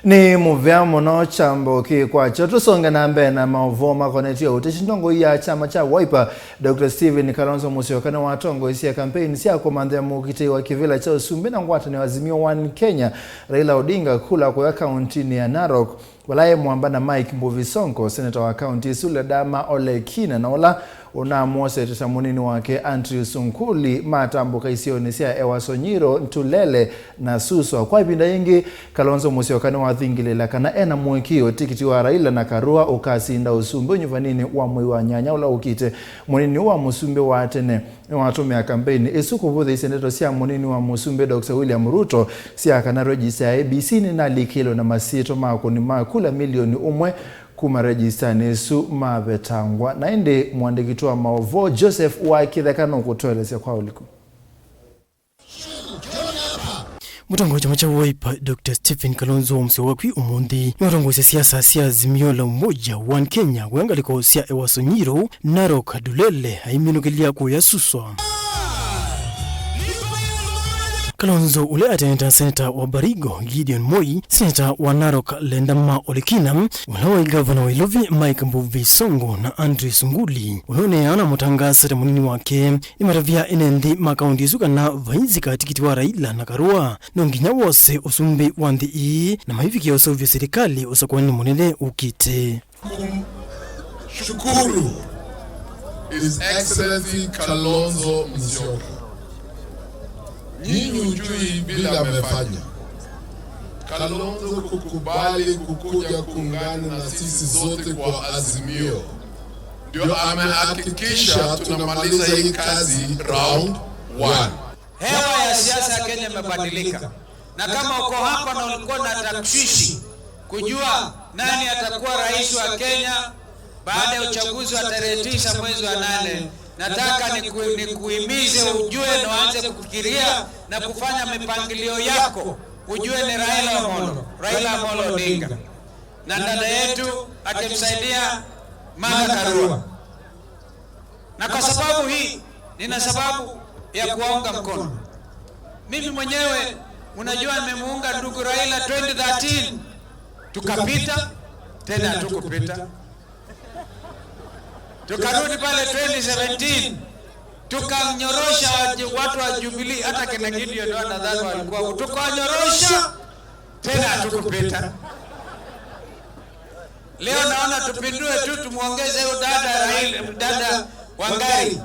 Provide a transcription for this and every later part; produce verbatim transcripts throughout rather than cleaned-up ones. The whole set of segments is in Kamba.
Nĩ mũvea mũno kyambo kĩkwakyo. Tũsonge na mbee na maũvoo makonetye ũteti. Ndongoi ya kyama kya Wiper, Doctor Stephen Kalonzo Musyoka, nĩwatongoesye kampeini sya kũmanthĩa mũkitĩi wa kĩvĩla kya ũsumbĩ na ngwatanĩo Azimio One Kenya, Raila Odinga, kula kũya kauntinĩ ya Narok, vala e mwamba na Mike Mbuvi Sonko, seneta wa kaunti ĩsu, Ledama Ole Kina, na ũla ũnamwosetye ta mũnini wake Andrew Sunkuli, matambũka isionĩ sya Ewaso Nyiro, Ntulele na Suswa. Kwa ĩvinda yĩngĩ, Kalonzo Musyoka nĩwathingĩlĩĩla kana ena mũĩkĩĩo tikiti wa Raila na Karua ũkasinda ũsumbĩ ũnyuvaninĩ wa mwei wa nyanya ũla ũkĩte. Mũnini wa mũsumbĩ wa tene nĩwatũmĩa kambeini ĩsu kũvũthĩĩsya ndeto sya mũnini wa mũsumbĩ Doctor William Ruto sya kana rejista ya I E B C nĩnalikĩlwe na masyĩtwa ma akũni ma kula milioni ũmwe kuma rejistanĩ ĩsu mavetangwa. Na ĩndĩ mũandĩki witũ wa maũvoo Joseph wa Kĩtheka nũkũtũelesya kwa ũliku. Mũtongoi wa kyama kya Wiper, Doctor Stephen Kalonzo Musyoka, kwĩ ũmũnthĩ nĩwatongoesya siasa sya Azimio la Umoja One Kenya kũya ngalĩko sya Ewaso Nyiro, Narok, Ndulele, aiminũkĩlya kũya Suswa. Kalonzo, ũla atene ta seneta wa Baringo Gideon Moi, seneta wa Narok Ledama Ole Kina, ũla waĩ ngavana wa Nairobi Mike Mbuvi Sonko na Andrew Sunkuli, ũla ũneena mũtangaasa ta mũnini wake, nĩmatavya ene nthĩ ma kaunti ĩsu kana vai nzika tikiti wa Raila na Karua, no nginya wose ũsumbĩ wa nthĩ ii na maivikĩa ũseũvyo silikalĩ ũsakũanĩ mũnene ũkĩte. Kumshukuru His Excellency Kalonzo Musyoka. Nyinyi hujui vile amefanya. Kalonzo kukubali kukuja kuungana na sisi zote kwa Azimio, ndio amehakikisha tunamaliza hii kazi round one. Hewa ya siasa ya Kenya imebadilika. Na kama uko hapa na ulikuwa na tashwishi kujua nani atakuwa rais wa Kenya baada ya uchaguzi wa tarehe tisa mwezi wa nane, nataka niku-, nikuhimize ujue na uanze kufikiria na kufanya mipangilio yako, ujue ni Raila Amolo, Raila Amolo Odinga. Na dada yetu akimsaidia Martha Karua. Na kwa sababu hii, nina sababu ya kuwaunga mkono. Mimi mwenyewe, mnajua, nimemuunga ndugu Raila twenty thirteen. Tukapita, tena hatukupita. Tukarudi pale twenty seventeen. Tukanyorosha watu, watu wa Jubilee, hata kina Gideon na Dhaka walikuwa, tukawanyorosha, tena hatukupita. Leo naona tupindue tu, tumuongeze huyu dada Raila, dada Wangari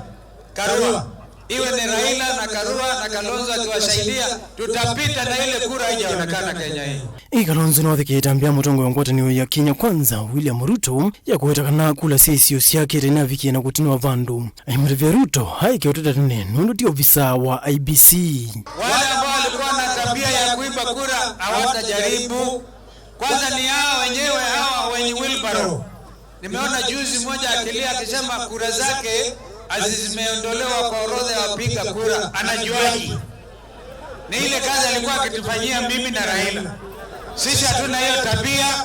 Karua. Iwe ni Raila na Karua na Kalonzo akiwasaidia, tutapita na ile kura haijaonekana Kenya hii. Ĩ Kalonzo nĩwathĩkĩĩte ĩtambya ya mũtongoi wa ngwatanĩo ya Kenya Kwanza, William Ruto, ya kũweta kana kula sya isio syake ĩtainavikie na kũtinwa vandũ. Aimũtavya Ruto aeke ũtata tene nũndũ ti ovisa wa I E B C. Wale ambao walikuwa na tabia ya kuiba kura hawatajaribu. Kwanza ni hao wenyewe, hawa wenye wheelbarrow. Nimeona juzi mmoja akilia akisema kura zake hazi-, zimeondolewa kwa orodha ya wapiga kura. Anajuaje? Ni ile kazi alikuwa akitufanyia mimi na Raila. Sisi hatuna hiyo tabia.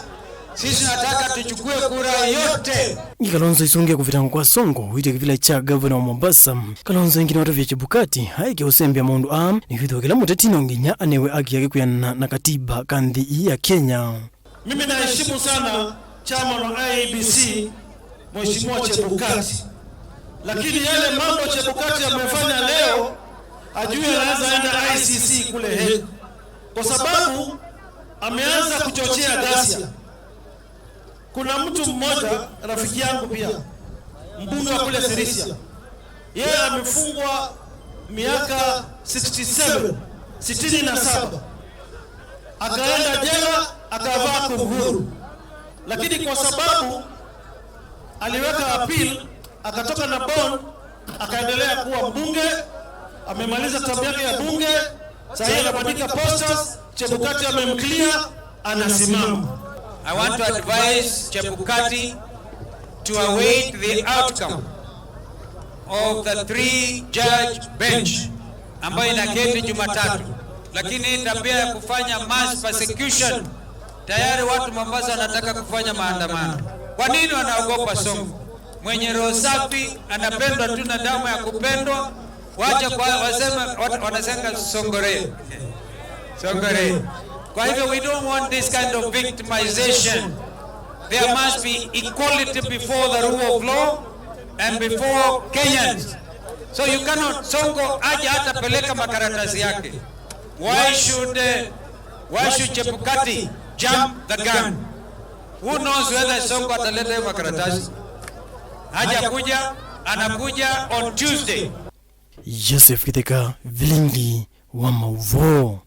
Sisi tunataka tuchukue kura yote. Ĩ Kalonzo aisungie kũvetangwa kwa Sonko wĩtye kĩvĩla kya ngavana wa Mombasa. Kalonzo ĩngĩ nĩwatavya Chebukati aeke ũsembya maũndũ aa, nĩkwĩthĩwa kĩla mũteti no nginya anewe haki yake kwĩanana na katiba ka nthĩ ii ya Kenya. Mimi naheshimu sana chairman wa I E B C, Mheshimiwa Chebukati. Lakini yale mambo Chebukati amefanya leo, ajue anaweza enda I C C kule Hague. Kwa sababu ameanza kuchochea ghasia. Kuna mtu mmoja, rafiki yangu pia, mbunge wa kule Sirisia, yeye amefungwa miaka sixty-seven, sitini na saba. Akaenda jela, akavaa kunguru. Lakini kwa sababu aliweka appeal, akatoka na bond, akaendelea kuwa mbunge, amemaliza term yake ya bunge, saa hii anabandika posters, Chebukati amemclear, anasimama. I want to advise Chebukati to await the outcome of the three judge bench ambayo inaketi Jumatatu. Lakini hii tabia ya kufanya mass persecution, tayari watu Mombasa wanataka kufanya maandamano. Kwa nini wanaogopa Sonko? Mwenye roho safi, anapendwa tu na damu ya kupendwa. Wacha kwa, wasema, wat-, wanasenga songore. Songore. Kwa hivyo, we don't want this kind of victimization. There must be equality before the rule of law and before Kenyans. So you cannot, Sonko aje atapeleka makaratasi yake. Why should, uh, why should Chebukati jump the gun? Who knows whether Sonko ataleta hiyo makaratasi? Hajakuja, anakuja on Tuesday. Joseph Kitheka, Vilingi wa Mauvoo.